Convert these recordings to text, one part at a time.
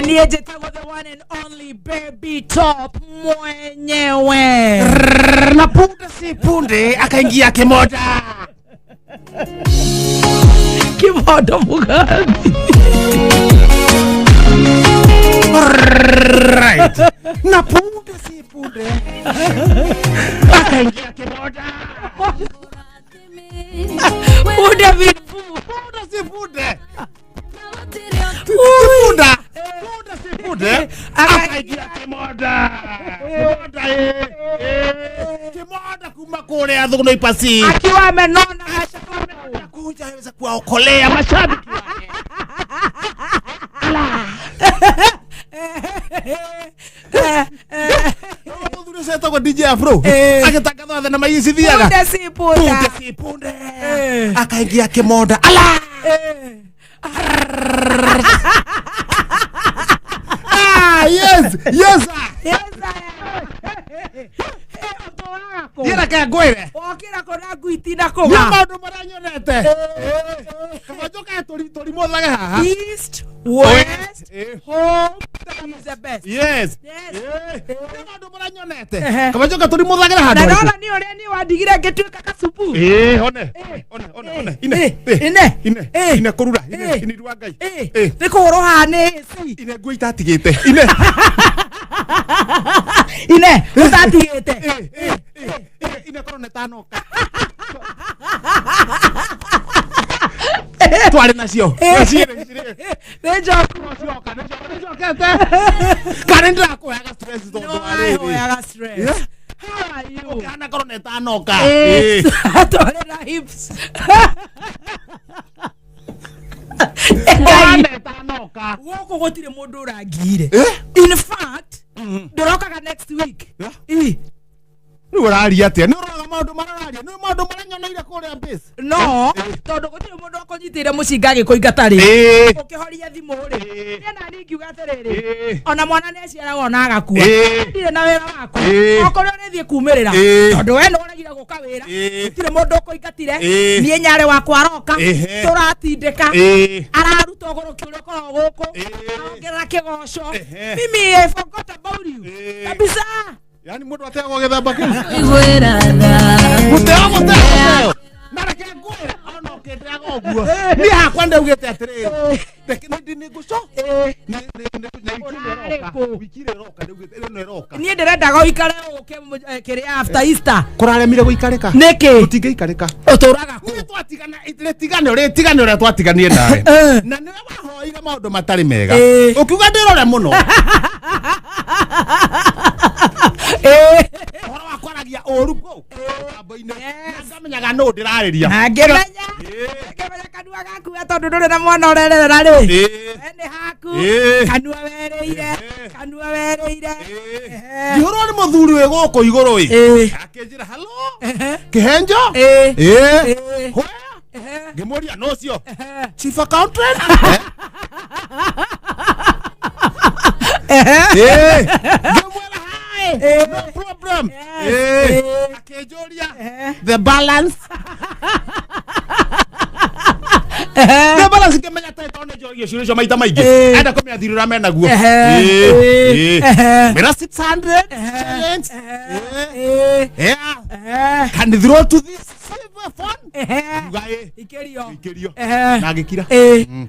Na niĩ njĩtagwo the one and only Baby Top mwenyewe. Na punde si punde akaingia kimoda. Kimoda Mugambi. Right. Na punde si punde akaingia kimoda. Punde vipu. Punde si punde. Punda. Punde si punde. Akaingia kimoda. Kimoda Kimoda kuma kule adhuno ipasi. Akiwa amenona kuja aweza kuwaokolea mashabiki wake. Ala. Mũthuri ũcio etagwo DJ Afro agĩtangatha thenema ici cithiaga. Punde si punde. Punde si punde. Akaingia kimoda. Ala. Ah, yes. Yes. Yes. Ndira ka ngwire. Wokira kona ngui itina kũga. Nĩ maũndũ marĩa nyonete. Kaba njoke tũrimothage haha. East, West, home is the best. Yes. Yes. Nĩ maũndũ marĩa nyonete. Kaba njoke tũrimothagĩra handũ. Na ndona nĩ ũrĩa niĩ wandigire ngĩtuĩka kacubu. One. One, one, one. Ine. Ine. Ine. Ine kũrura. Ine ine rwa Ngai. Nĩ kũhũrwo haha nĩ AC. Ine ngui itatigĩte. Ine. Ine ũtatigĩte. Ine korwo nĩ tanoka. Twarĩ nacio. Nĩ njoku. Nĩcokete. Kana nĩndĩrakũheaga stress tondũ wa rĩrĩ. Nĩwaheaga stress. How are you? Ũkĩhana korwo nĩ tanoka. Twarĩ na hips. Gũkũ gũtirĩ mũndũ ũrangire. In fact, ndũrokaga next week. Rĩu ũraria atĩa? Nĩ ũroraga maũndũ marĩa ũraria? Nĩ maũndũ marĩa nyoneire kũrĩa base? No, tondũ gũtirĩ mũndũ ũkũnyitĩire mũcinga agĩkũingata rĩ. Ũkĩhoria thimũ rĩ. Niĩ nani ingiuga atĩrĩrĩ, ona mwana nĩaciaragwo na agakua. Ndirĩ na wĩra waku. Okorwo ũrĩthiĩ kumĩrĩra. Tondũ we nĩũregire gũka wĩra. Gũtirĩ mũndũ ũkũingatire. Niĩ nyarĩ wakwa aroka. Tũratindĩka. Araruta ũgũrũki ũrĩa ũkoragwo gũkũ. Arongerera kĩgoco. Mimi I forgot about you. Kabisa. Yani mũndũ ateagwo gĩthemba kĩu. Mũteo mũteo. Na reke ngwĩre ona ũkĩndĩaga ũguo. Niĩ hakwa ndaugĩte atĩrĩrĩ. Reke nĩ ngũco. Wiki ĩrĩa ĩroka ndaugĩte ĩno ĩroka. Niĩ ndĩrendaga ũikare ũke kĩrĩa after Easter. Kũraremire gũikarĩka. Nĩkĩ? Gũtingĩikarĩka. Ũtũraga kũ? Niĩ twatigana rĩtigane ũrĩtigane ũrĩa twatiganire nawe. Na nĩwe wahoire maũndũ matarĩ mega. Ũkiuga ndĩrore mũno. Ũhoro wa kwaragia ũru kũu mũtambo-inĩ. Ngamenyaga nũ ndĩrarĩria. Na ngĩmenya. Ngĩmenya kanua gaku we tondũ ndũrĩ na mwana ũrererera rĩ. We nĩ haku. Kanua werĩire. Kanua werĩire. Ngĩhũrwo nĩ mũthuri wĩ gũkũ igũrũ ĩ. Akĩnjĩra hello. Kĩhenjo. Where? Ngĩmũria nũ ũcio? Chief accountant. Ngĩmwĩra hi. No problem. Akĩnjũria the balance. The balance ngĩmenya ta tondũ njoria ciũria icio maita maingĩ. Enda kũmenya thirĩ ũrĩa menaguo. Mera 600 challenge. Yeah. Can throw to this silver phone. Uga Ikĩrio. Ikĩrio. Na ngĩkira.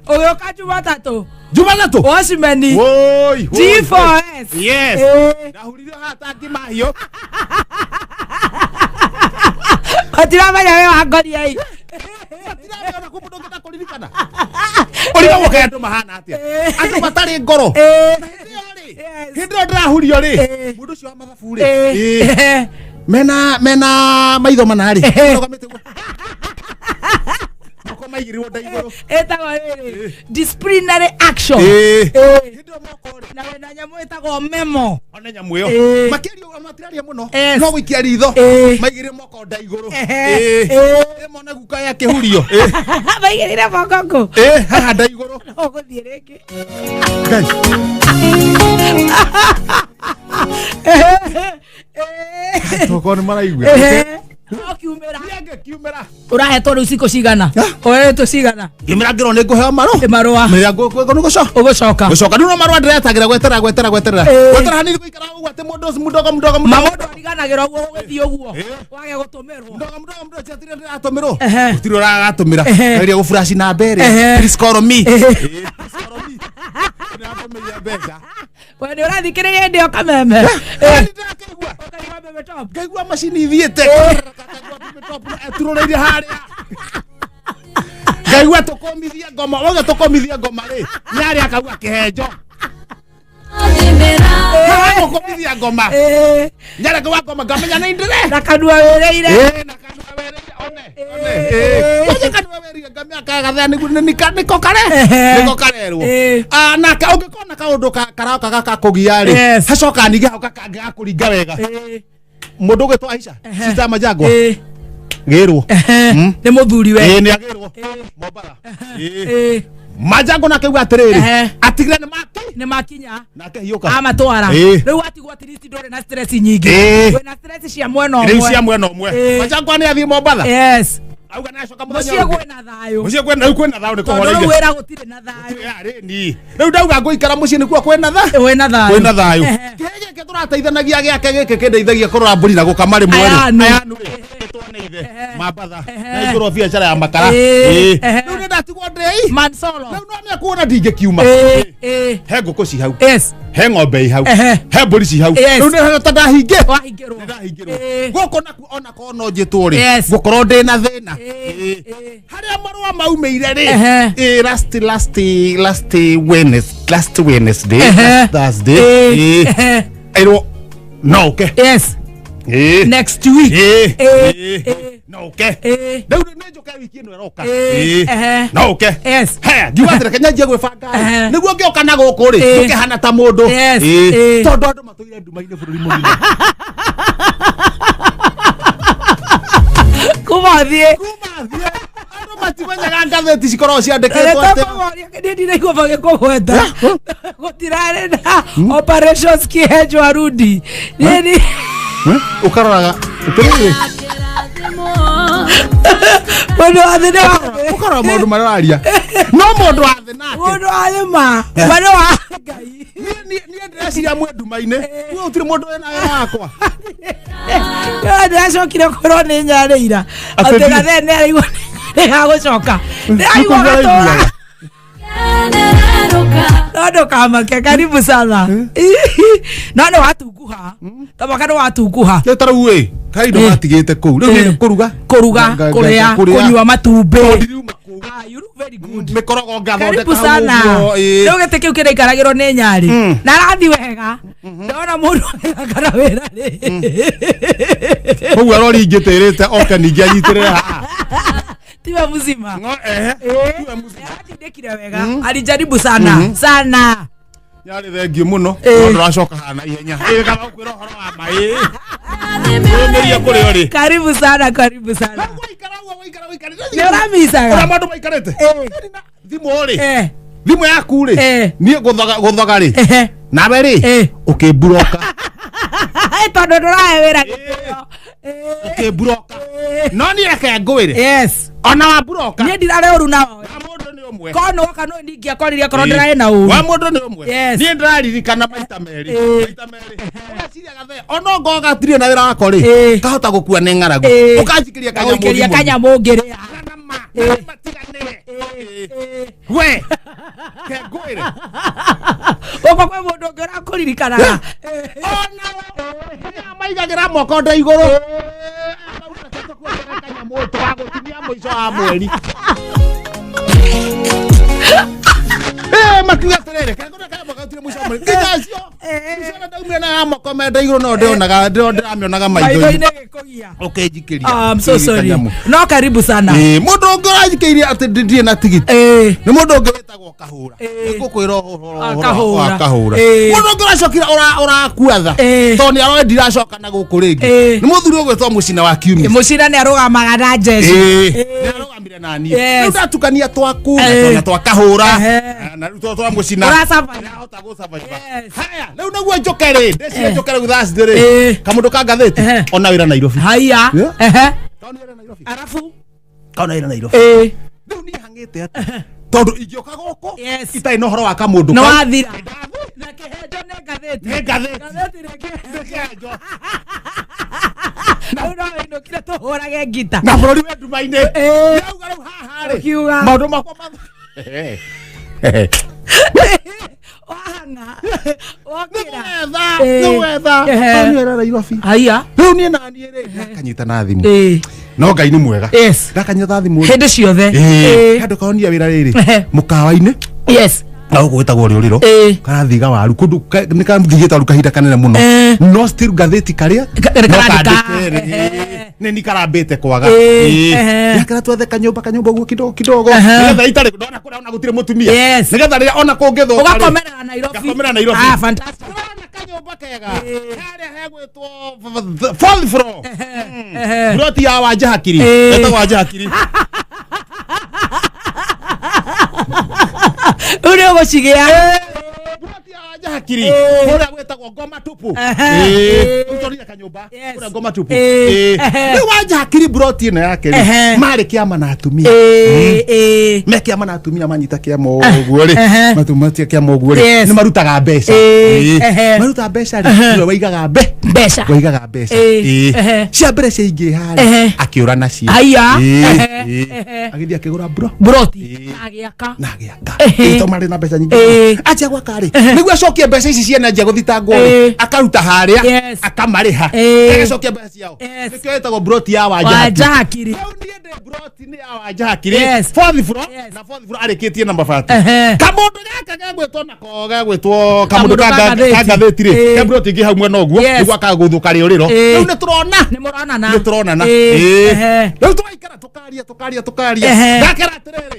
Ũgĩũka Jumatatũ. Jumatatũ. Watchman. Woi. G4S. Yes. Ndahurire haha ta ngĩmahiũ. Gũtiramenya we wangoria ĩ. Gũtiramenya kũ mũndũ ũngĩenda kũririkana. Ũrigagwo kaĩ andũ mahana atĩa? Andũ matarĩ ngoro. Hĩndĩ ĩyo ndĩrahurio rĩ, mũndũ ũcio wa mathabu rĩ, mena maitho mana rĩ, arũgamĩte ũguo. Moko maigĩrĩirwo nda igũrũ. Ĩtagwo rĩrĩ disciplinary action. Hĩndĩ ĩyo moko rĩ. Na wĩna nyamũ ĩtagwo memo. One nyamũ ĩyo. Makĩaria ona matiraria mũno. No gũikia ritho. Maigĩrĩire moko nda igũrũ. Mone guka ya kĩhurio. Maigĩrĩire moko kũ? Haha nda igũrũ. Ũgũthiĩ rĩngĩ. Ngai. Tokorwo nĩ maraigua. Ũkiumĩra. Niĩ ngĩkiumĩra. Ũrahetwo rĩu cikũ cigana? Ũhetwo cigana? Ngĩmĩra ngĩrwo nĩ ngũheo marũa. Marũa. Mĩra ngũcoka. Ũgũcoka. Gũcoka rĩu no marũa ndĩretagĩra gweterera gweterera gweterera. Gweterera hanini gũikara ũguo atĩ mũndũ ũcio mdogo mdogo Ma mdogo. mũndũ ariganagĩra ũguo ũgĩthiĩ ũguo. Wage gũtũmĩrwo. Mdogo mdogo mdogo chatire ndĩratũmĩrwo. Gũtirĩ ũragatũmĩra. Ehe. Ngeria gũfurashi namba ĩrĩa. Ehe. Please call me. Please call me. Nĩratũmĩria mbeca. We nĩ ũrathikĩrĩria hĩndĩ ĩyo kameme. Nĩ ndĩrakĩigua. Ũkaigua meme top. Ngaigua macini ithiĩte. Eturũrĩire harĩa. Ngaigua tũkũmithia ngoma. Wauga tũkũmithia ngoma rĩ. Nĩ akauga kĩhenjo. Gũkũmithia ngoma. Nĩ akauga ngoma ngamenya nĩ ndĩre. Na kanua wĩrĩire. Na kanua wĩrĩire one. One. Kwaja kanua wĩrĩire ngamenya kagathea nĩguo nĩko kare. Nĩko karerwo. Nake ũngĩkona kaũndũ karoka gakakũgia rĩ. Yes. Hacoka ningĩ hau gakakũringa wega. Mũndũ ũgwĩtwo Aisha. Sister Majangwa. Gĩrwo. Nĩ mũthuri we. Nĩ agĩrwo. Mombatha. Majangwa nake auga atĩrĩrĩ. Atigĩre nĩ make. Nĩ makinya. Nake hiũka. Amatwara. Rĩu atigwo at least ndũrĩ na stress nyingĩ. Wĩna stress cia mwena ũmwe. Rĩu cia mwena ũmwe. Majangwa nĩ athiĩ Mombatha. Yes. Auga nĩ acoka mũthenya Mũciĩ ũngĩ. kwĩna thayũ. Mũciĩ kwĩna rĩu kwĩna thayũ nĩ Tondũ rĩu kũhoreire. wĩra gũtirĩ na thayũ. Rĩ ni. Rĩu ndauga ngũikara mũciĩ nĩkuo kwĩna thayũ. Wĩna thayũ. Kwĩna thayũ. Kĩhĩ gĩkĩ tũrateithanagia gĩake gĩkĩ kĩndeithagia kũrora mbũri na gũkama rĩmwe rĩ. Ayanu. Ayanu rĩ. Tũtwo nĩ ithe. Mambatha. Na igũrũ biacara ya makara. Rĩu nĩ ndatigwo ndĩi. Mansolo. Rĩu no mĩakuona ndingĩkiuma. He ngũkũ ci hau. Yes. He ng'ombe i hau. He mbũri ci hau. Yes. Rĩu nĩ ta ndahingĩ. Wahingĩrwo. Ndahingĩrwo. Gũkũ nakuo ona korwo no njĩtwo rĩ. Yes. Ngũkorwo ndĩ na thĩna. Harĩa marũa maumĩire rĩ. Last Wednesday, last Wednesday, last Thursday. Ĩrwo no ũke. Yes. Next week. No ũke. Rĩu nĩ njũke wiki ĩno ĩroka. No ũke. Yes. Haya, ngiuga atĩrĩ nyanjie gwĩbanga rĩ. Nĩguo ngĩũka na gũkũ rĩ, njũke hana ta mũndũ. Yes. Tondũ andũ matũire nduma-inĩ bũrũri mũgima. Kuma thiĩ. Kuma thiĩ. Andũ matimenyaga ngathĩti cikoragwo ciandĩkĩtwo atĩ. Niĩ ndinaigua magĩkũgweta. Gũtirarĩ na operations kĩhenjo arudi. Niĩ ni Ũkaroraga atĩrĩrĩ. Mũndũ wa thĩ nĩ wa thĩ. Ũkarora maũndũ marĩa ũraria. No mũndũ wa thĩ nake. Mũndũ wa thĩ ma. Ma nĩ wa Ngai. Niĩ ndĩreciria mwĩ nduma-inĩ. Niĩ gũtirĩ mũndũ wĩna wĩra wakwa. Ndĩracokire kwĩrwo nĩ nyarĩ ira. Atĩ gathee nĩ araigua nĩ gagũcoka. Ndĩraigua gatũra. No ndũkamake, karibu sana. No nĩ watunguha. Ta mwaka nĩ watunguha. Ta rĩu ĩ, kai indo matigĩte kũu. Rĩu nĩ kũruga. Kũruga, kũrĩa, kũnyua matumbĩ. Ndiriuma kũu. You look very good. Mĩkorogo ngathondeka Karibu sana. Rĩu gĩtĩ kĩu kĩraikaragĩrwo nĩ nyarĩ. Na arathiĩ wega. Ndona mũndũ agĩthakana wĩra rĩ. Koguo arori ingĩtĩrĩte oke ningĩ anyitĩrĩre haha. Tiwe mzima. Tiwe mzima. Aratindĩkire wega. Alijaribu sana. Sana. Nyarĩ thengiũ mũno. No ndũracoka haha na ihenya. Kana ũkwĩra ũhoro wa ma. Ũmĩrie kũrĩa ũrĩ. Karibu sana, karibu sana. Waikara ũguo, waikara, waikara. Nĩ ũramicaga. Ũrĩa maũndũ maikarĩte. Thimũ rĩ. Thimũ yaku rĩ. Niĩ gũthoga rĩ. Nawe rĩ. Ũkĩmburoka. Tondũ ndũrahe wĩra gĩtĩo. Ũkĩmburoka. No niĩ reke ngwĩre. Yes. Ona wamburoka. Niĩ ndirarĩ ũru nawe. Wa mũndũ nĩ ũmwe. Korwo nĩ woka no ndingĩakorire akorwo ndĩrarĩ na ũru. Wa mũndũ nĩ ũmwe. Yes. Niĩ ndĩraririkana maita merĩ. Maita merĩ. Ũgeciria gathee ona ongorwo gatirĩ na wĩra wako rĩ. Kahota gũkua nĩ ng'aragu. Ũkanjikĩria kanyamũ Ũkanjikĩria thimũ-inĩ. kanyamũ ngĩrĩa. Matiganĩre. We. Ke ngwĩre. Gũkũ kwĩ mũndũ ũngĩ ũrakũririkanaga. Ona maigagĩra moko nda igũrũ. Kanyamũ tũgagũtinia mũico wa mweri. Makiuga atĩrĩrĩ, kangũra kanyamũ gagũtinia mũico wa mweri. Nginya acio. Ciana ndaumire na ya moko menda igũrũ no ndĩonaga ndĩramĩonaga maitho-inĩ. Maitho-inĩ gĩkũgia. Ũkĩnjikĩria. I'm so sorry. No karibu sana. Mũndũ ũngĩ ũranjikĩirie atĩ ndirĩ na tigiti. Nĩ mũndũ ũngĩ wĩtagwo Kahũra. Nĩngũkwĩra ũhoro wa Kahũra. Mũndũ ũngĩ ũracokire ũrakua tha. Tondũ nĩ aroĩ ndiracoka na gũkũ rĩngĩ. Nĩ mũthuri ũgwĩtwo Mũcina wa Kiumia. Mũcina nĩ arũgamaga na jeshi. Nĩ arũgamire na niĩ. Rĩu ndatukania twaku na twa Kahũra. Na rĩu twa Mũcina. Nĩahota gũ-survive. Haya, rĩu nĩguo njoke rĩ. Ndeciria njoke rĩu Thursday rĩ. Kamũndũ ka ngathĩti. Ona wĩra Nairobi. Haya. Arabu. Kaona wĩra Nairobi. Rĩu niĩ hang'ĩte atĩ tondũ ingĩũka gũkũ itarĩ na ũhoro wa kamũndũ no wathira na kĩhenjo nĩ ngathĩti. Nĩ ngathĩti. Ngathĩti nĩ kĩhenjo. Nĩ kĩhenjo. Rĩu no wĩinũkire tũhũrage ngita na bũrũri wĩ nduma-inĩ. Ndĩrauga rĩu haha rĩ Ũkiuga. maũndũ makwa wahang'a wokĩra. Nĩ gwetha nĩ wĩra Nairobi. Haiya. Rĩu niĩ naniĩ rĩ ndakanyita na thimũ no Ngai nĩ mwega. Ndakanyita thimũ rĩ. Hĩndĩ ciothe. Handũ kaonia wĩra rĩrĩ mũkawa-inĩ. Na gũkũ gwĩtagwo rĩũrĩro karathiga waru kũndũ nĩ kathigĩte waru kahinda kanene mũno no still ngathĩti karĩa no karandĩka. kandĩke rĩ, nĩ ni karambĩte kwaga. Gakĩra twethe kanyũmba kanyũmba ũguo kidogo kidogo nĩgetha itarĩ ndona kũrĩa ona gũtirĩ mũtumia nĩgetha rĩrĩa ona kũngĩthũka rĩ, Ũgakomerera Nairobi. Ngakomera Nairobi. Ah, fantastic. Ndĩrona kanyũmba kega harĩa hegwĩtwo fourth floor. Ploti ya Wanja Hakiri. Etagwo Wanja Hakiri. Rĩu nĩ ũgũcigĩa. Ploti ya Wanja Hakiri. Kũrĩa gwĩtagwo Ngoma Tupu. Rĩu tũrire kanyũmba kũrĩa Ngoma Tupu. Rĩu Wanja Hakiri ploti ĩno yake rĩ, marĩ kĩama na atumia. Me kĩama na atumia manyita kĩama ũguo rĩ, matumatia kĩama ũguo rĩ, nĩ marutaga mbeca. Marutaga mbeca rĩ, nĩwe waigaga mbeca. Waigaga mbeca. Cia mbere ciaingĩha rĩ, akĩũra nacio. Haiya. Agĩthiĩ akĩgũra bro Broti. Agĩaka. Na agĩaka. Tondũ marĩ na mbeca nyingĩ. Anjia gwaka rĩ, nĩguo acokie mbeca ici ciene anjia gũthitangwo rĩ, akaruta harĩa, akamarĩha. Agacokia mbeca ciao. Nĩkĩo ĩtagwo broti ya Wanja Wanja Hakiri. Rĩu niĩ ndĩ broti nĩ ya Wanja Hakiri. Fourth floor, na fourth floor arĩkĩtie na mabati. Kamũndũ gaka gegwĩtwo nako gegwĩtwo kamũndũ Kamũndũ ka ka ngathĩti. ka ngathĩti rĩ, ke broti ĩngĩ hau mwena ũguo, nĩguo akagũthũka rĩũrĩro. Rĩu nĩ tũrona. Nĩ mũronana. Nĩ tũronana. Rĩu tũgaikara tũkaria tũkaria tũkaria. Ndakera atĩrĩrĩ,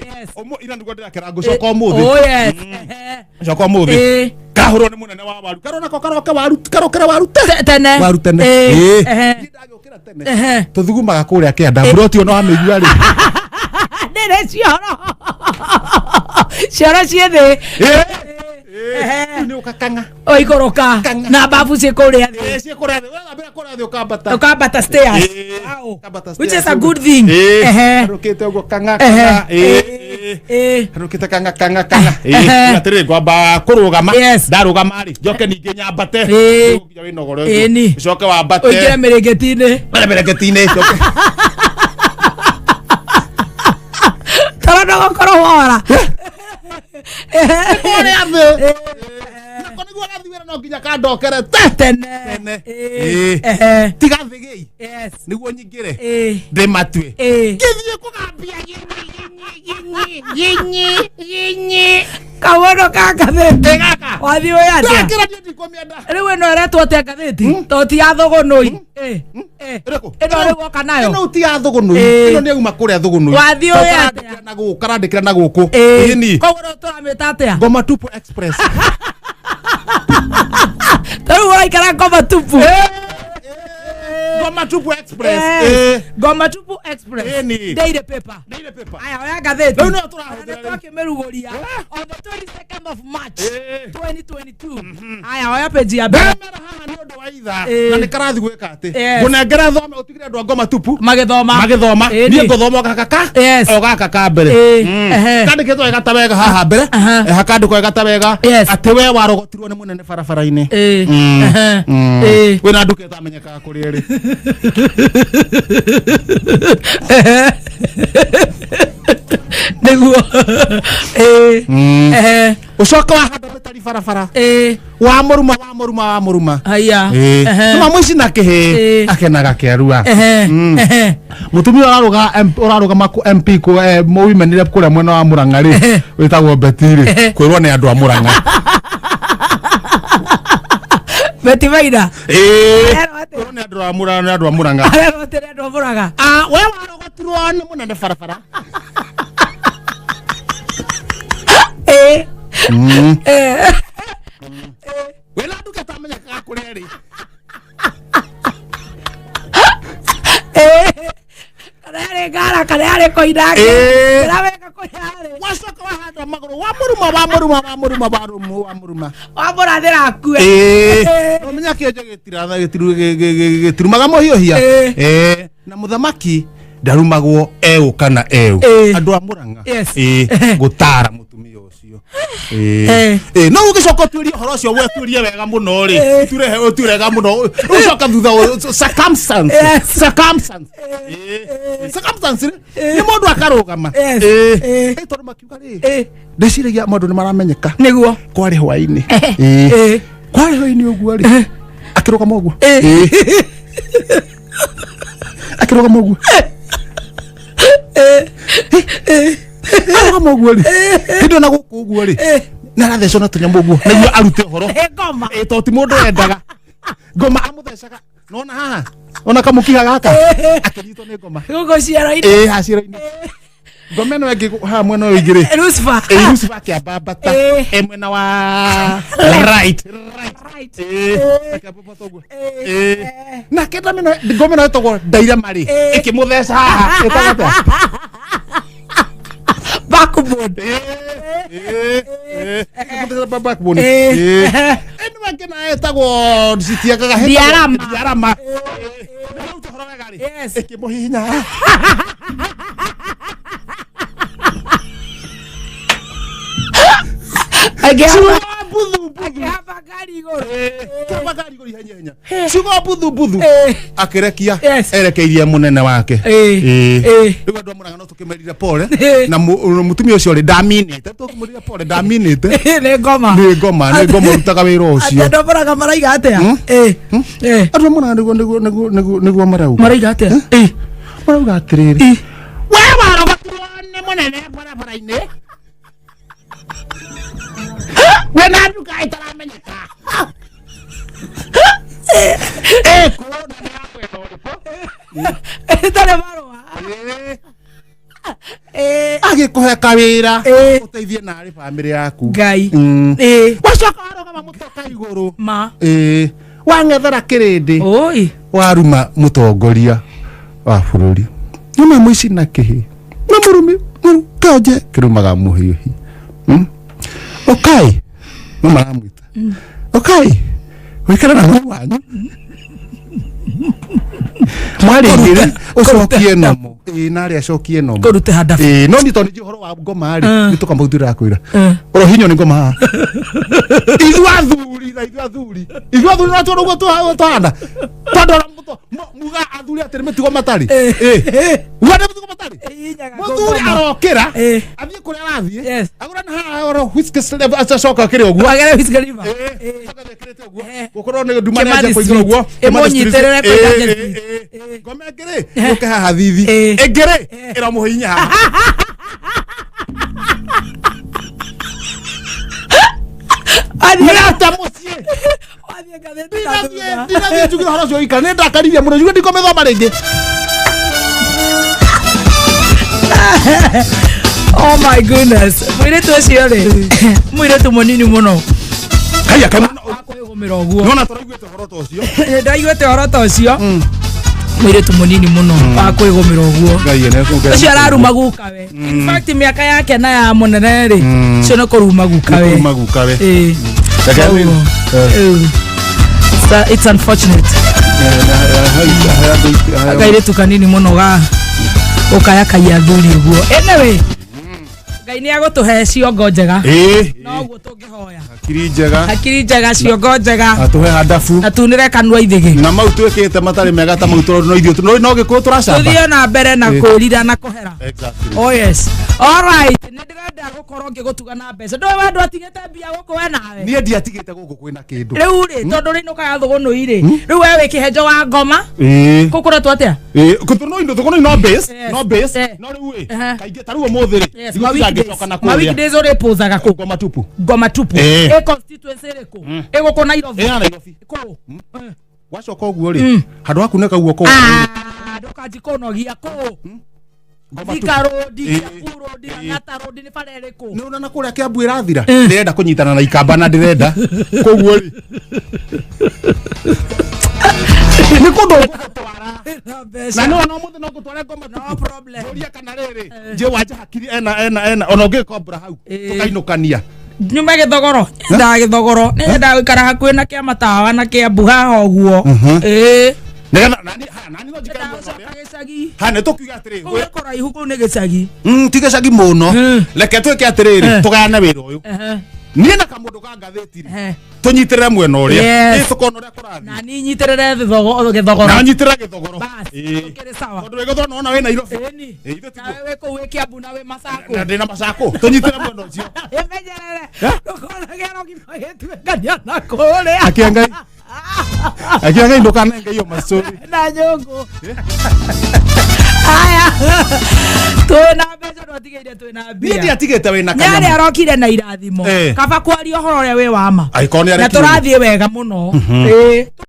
ira nĩguo ndĩrakera ngũcoka ũmũthĩ. Oh, yes. Ngũcoka ũmũthĩ. Kahũrwo nĩ mũnene wa waru. Karona ko karoke waru, karokere waru tene. Waru tene. Niĩ ndagĩũkĩra tene. Tũthugumaga kũrĩa kĩanda. Broti ĩno wamĩigua rĩ. Ndĩrĩ cioro. Cioro ciĩ thĩ. Rĩu nĩ ũkakang'a. Ũikũrũka. Na babu ciĩ kũrĩa thĩ. Ciĩ kũrĩa thĩ. Wethambĩra kũrĩa thĩ ũkambata. Ũkambata stairs. Wow. Which is a good thing. Harũkĩte ũguo kang'a kang'a. Harũkĩte kang'a kang'a kang'a. Atĩrĩrĩ ngwamba kũrũgama. Ndarũgama rĩ, njoke ningĩ nyambate. Nginya wĩnogore ũguo. Ũcoke wambate. Ũingĩre mĩrĩngĩti-inĩ. Ũingĩre mĩrĩngĩti-inĩ. Njoke. Toro ndũgũkorwo wora. Kũrĩa thĩ. Nako nĩguo gathiĩ wĩra no nginya kandokere tene. Tene. Tiga thĩgĩi. Nĩguo nyingĩre. Ndĩmatue. Ngĩthiĩ kũgambia ginyi ginyi. Kawono ka ngathĩti. Wathiĩ ũĩ atĩa? Ndakĩra niĩ ndikũmĩenda. Rĩu ĩno ĩretwo atĩa ngathĩti? To ti ya thũgũnũi. Ĩno rĩu woka nayo. Ĩno ti ya thũgũnũi. Ĩno nĩ yauma kũrĩa thũgũnũi. Wathiĩ ũĩ atĩa? Na gũkũ karandĩkĩra na gũkũ. Ĩni. Koguo rĩu tũramĩta atĩa? Ngoma Tupu Express. Ta rĩu ũraikara Ngoma Tupu. Ngoma Tupu Express. Ngoma Tupu Express. Daily paper. Daily paper. Aya oya ngathĩti. Rĩu no tũrahũthĩra Nĩ twakĩmĩrugũria on the 22nd of March 2022. Aya oya page ya mbere. Ndamera haha nĩ ũndũ wa ithaa na nĩ karathi gwĩka atĩ ngũnengera thome ũtigire andũ a Ngoma Tupu magĩthoma magĩthoma niĩ ngũthoma o gaka ka o gaka ka mbere kandĩkĩtwo wega ta wega haha mbere hakandĩkwo wega ta wega atĩ we warogotirwo nĩ mũnene barabara-inĩ. Wĩna nduka ĩtamenyekaga kũrĩa ĩrĩ. Nĩguo. Ũcoke wahanda mĩtari barabara wa mũruma wa mũruma wa mũruma. Haiya. Nĩma mũici na kĩhĩ akenaga kĩarua. Mũtumia ũrarũgama MP women rep kũrĩa mwena wa Murang'a rĩ, wĩtagwo Betty rĩ, kwĩrwo nĩ andũ a Murang'a. Betty Maina. Kwĩrwo nĩ andũ a Murang'a, nĩ andũ a Murang'a. Arerwo atĩ nĩ andũ a Murang'a. We warogotirwo nĩ mũnene barabara. Wĩna nduka ĩtamenyekaga kũrĩa ĩrĩ. Kana yarĩ Ngara kana yarĩ Koinange. Kĩrĩa weka kũrĩa yarĩ. Wacoka wahanda magũrũ wa mũruma wa mũruma wa mũruma wa mũruma wa mũruma. Wamũrathĩra akue. Ũmenya kĩenjo gĩtirumaga mũhiũhia. Na mũthamaki Ndarumagwo eu kana eu. Ĩĩ. Andũ a Murang'a. Yes. Ĩĩ, gũtara mũtumia ũcio. Eh. Ĩĩ, no ũgĩcoka ũtuĩrie ũhoro ũcio wetuĩrie wega mũno rĩ, Eh. ũtuĩrie ũtuĩrie wega mũno, ũcoka thutha circumstance. Yes. Circumstance. Ĩĩ. Circumstance rĩ, nĩ mũndũ akarũgama. Yes. Ĩĩ. Ĩĩ. Ĩ, tondũ makiuga rĩ, Ĩĩ. ndĩciragia maũndũ nĩ maramenyeka. Nĩguo. Kwarĩ hwaĩ-inĩ. Ĩĩ. Ĩĩ. Kwarĩ hwaĩ-inĩ ũguo rĩ, akĩrũgama ũguo. Ĩĩ. Ĩĩ. Akĩrũgama ũguo. Arũgama ũguo rĩ, hĩndĩ ona gũkũ ũguo rĩ, nĩ arathecwo na tũnyamũ ũguo nĩguo arute ũhoro. Ĩ, ngoma. Ĩ, tondũ ti mũndũ wendaga ngoma amũthecaga nona haha ona kamũkiha gaka akĩnyitwo nĩ ngoma. Gũkũ ciero-inĩ. Ĩ, haha ciero-inĩ ngoma ĩno ĩngĩ haha mwena ũyũ ũngĩ rĩ, Lucifer. ĩ, Lucifer akĩambambata Ĩ. ĩ mwena wa right. Right. Ĩ, akĩambambata ũguo. Ĩ. Nake ndamĩno ngoma ĩno ĩtagwo ndairema rĩ, Ĩ. ĩkĩmũtheca haha ĩtagwo atĩa? Backbone. Backbone. Ĩ. Ĩno ĩngĩ nayo ĩtagwo citiagaga Ndiarama. Ndiarama. Ũhoro wega rĩ, Yes. ĩkĩmũhihinya haha. Akĩhamba Ciugo mbuthu mbuthu. akĩhamba ngari igũrũ. Kĩhamba ngari igũrũ ihenya ihenya. Ciugo mbuthu mbuthu. Ĩ. Akĩrekia Yes. erekeirie mũnene wake. Ĩ. Ĩ. Ĩ. Rĩu andũ a Murang'a no tũkĩmerire pole Ĩ. na mũtumia ũcio rĩ ndaminĩte, tũkĩmwĩrire pole ndaminĩte. Nĩ ngoma. Nĩ ngoma, nĩ ngoma ũrutaga wĩra ũcio. Atĩ andũ a Murang'a maraiga atĩa? Ĩ. Ĩ. Andũ a Murang'a nĩguo nĩguo nĩguo nĩguo nĩguo marauga. Maraiga atĩa? Ĩ. Marauga atĩrĩrĩ, Ĩ. we warogotirwo nĩ mũnene barabara-inĩ wĩna nduka ĩtaramenyeka ĩkũ na nĩ ya mwena ũrĩkũ? Ĩtarĩ marũa. Ĩ. Ĩ. Agĩkũhe kawĩra Ĩ. ũteithie narĩ bamĩrĩ yaku. Ngai. Mm. Ĩ. Wacoka warũgama mũtoka igũrũ. Ma. Ĩ. Wang'ethera kĩrĩndĩ, Oi. waruma mũtongoria wa bũrũri nĩma mũici na kĩhĩ na mũrumi kanje kĩrumaga mũhiũhi. Ũkai no maramwĩta ũkai wĩkĩre na mau wanyu mwarĩ igĩrĩ ũcokie nomo. Ĩ, narĩ acokie nomo. Kũrute handabu. Ĩ, no niĩ tondũ nĩ ũhoro wa ngoma rĩ, nĩ tũkamau tũrakwĩra Mm. ũrohinywo nĩ ngoma haha. Ithuĩ athuri na ithuĩ athuri no tuona ũguo tũhana tondũ ona muga athuri atĩ nĩ mĩtugo matarĩ. Ĩ, uga nĩ mĩtugo matarĩ. Ĩhinyaga Mũthuri ngoma. arokĩra Ĩ. athiĩ kũrĩa arathiĩ, Yes. agũra na haha oro whisky slave acoka akĩrĩ ũguo. Wagere Whiskey River. Ĩ, acoka ekĩrĩte ũguo. Eh. Gũkorwo nĩ nduma Kimathi nĩanjia kũingĩra Street. ũguo. Kimathi Street. Ĩmũnyitĩrĩre Ĩ, kũinga ĩ, Street. ĩ, ĩ. Ngoma ĩngĩ rĩ, yũke haha thithi, Ĩ. ĩngĩ rĩ ĩramũhihinya haha. Athiĩ Nĩ ata mũciĩ. wathiĩ ngathĩti na Ndinathiĩ thutha. ndinathiĩ njugire ũhoro ũcio ikara nĩ ndakaririe mũno njuge ndikũmĩthoma rĩngĩ. Oh my goodness. Mũirĩtu ũcio rĩ, mũirĩtu mũnini mũno. Kaiya kai. Akwĩgũmĩra ũguo. Nona tũraiguĩte ũhoro ta ũcio. Ndaiguĩte ũhoro ta ũcio. Mũirĩtu mũnini mũno wakwĩgũmĩra ũguo. Ngai ene Ũcio araruma gukawe. In fact mĩaka yake na ya mũnene rĩ, ũcio nĩ kũruma gukawe. Kũruma gukawe. Ĩ. Reke Koguo, ĩu. It's unfortunate. Kairĩtu kanini mũno ga gũkayakaia athuri ũguo. Anyway, Ngai nĩ agũtũhe ciongo njega. Ĩ, Noguo tũngĩhoya. hakiri njega. Hakiri njega, ciongo njega. Atũhe handabu. Na tunĩre kanua ithĩgĩ. Na mau twĩkĩte matarĩ mega ta mau tondũ no ithuĩ no gĩkũyũ tũracamba. Tũthiĩ na mbere na Ĩ. kwĩrira na kũhera. Exactly. Oh yes. All right. Nĩ ndĩrenda gũkorwo ngĩgũtuga na mbeca. Ndũĩ we ndwatigĩte mbia gũkũ we nawe. Niĩ ndiatigĩte gũkũ kwĩna kĩndũ. Rĩu rĩ, tondũ rĩinũkaga thũgũnũi rĩ, rĩu we wĩ kĩhenjo wa ngoma. Ĩ. Kũu kũretwo atĩa? Ĩ, kũtũ no indo thũgũnũi no base, Yes. no base, Eh. no rĩu ĩ, Aha. kaingĩ ta rĩu ũmũthĩ rĩ, Yes, ndigũtinda ma weekdays. ngĩcoka na Ma kũrĩa. weekdays ũrĩpũzaga kũ? Ngoma tupu. Ngoma tupu. Eh. Ĩ constituency ĩrĩkũ? Ĩ gũkũ Nairobi. Ĩ ya Nairobi. Kũ? Wacoka ũguo rĩ, handũ ha kunĩka guoko Ah, ndũkanji kũnogia kũ? Ngoma Thika tupu. Road, Ĩ. Kiambu Road, Lang'ata Road nĩ bara ĩrĩkũ? Nĩ ũrona kũrĩa Kiambu ĩrathira, ndĩrenda kũnyitana na ikamba na ndĩrenda koguo rĩ nĩ kũndũ ngũgũtwara. Na mbeca. Na no no mũthĩ no ngũtware ngoma No tupu. problem. Njũria kana rĩrĩ njĩ wanja hakiri ena ena ena ona ũngĩkombora hau Ĩ. tũkainũkania. Nyume gĩthogoro, nyendaga gĩthogoro, nĩnyendaga gũikara hakuhĩ na kĩa matawa na Kiambu haha ũguo. Ĩĩ. Nĩgetha nani ha nani no njikare mwena Ndacoka ũrĩa. gĩcagi. Ha nĩ tũkiuga atĩrĩrĩ. Kũu nĩ kũraihu, kũu nĩ gĩcagi. Ti gĩcagi mũno. Reke twĩke atĩrĩrĩ, tũgayane wĩra ũyũ. Niĩ na kamũndũ ka ngathĩti rĩ, tũnyitĩrĩre mwena ũrĩa. Yes. Ĩ tũkona ũrĩa kũrathiĩ. Na niĩ nyitĩrĩre gĩthogoro. Na nyitĩrĩre gĩthogoro. Bas, Ĩ. tũkĩrĩ sawa. Tondũ wĩ gĩthogoro nĩwona wĩ Nairobi. Ĩni. Ĩ, ithuĩ tiguo. Nawe wĩ kũu wĩ Kiambu na wĩ Macakũ. Na ndĩ na Macakũ. Tũnyitĩrĩre mwena ũcio. Ĩmenyerere. Ndũkonagĩra ũgima gĩtuĩkania na kũrĩa. Akia Ngai. Akia Ngai ndũkanenge iyo macũri. Na nyũngũ. Aya. Twĩna mbeca ndwatigĩire twĩna Niĩ mbia. ndiatigĩte wĩna Nĩ kanyamũ. arĩa arokire na irathimo. Eh. Kaba kwaria ũhoro ũrĩa wĩ wa ma. Angĩkorwo nĩ Na arekire. tũrathiĩ wega mũno. Ĩĩ.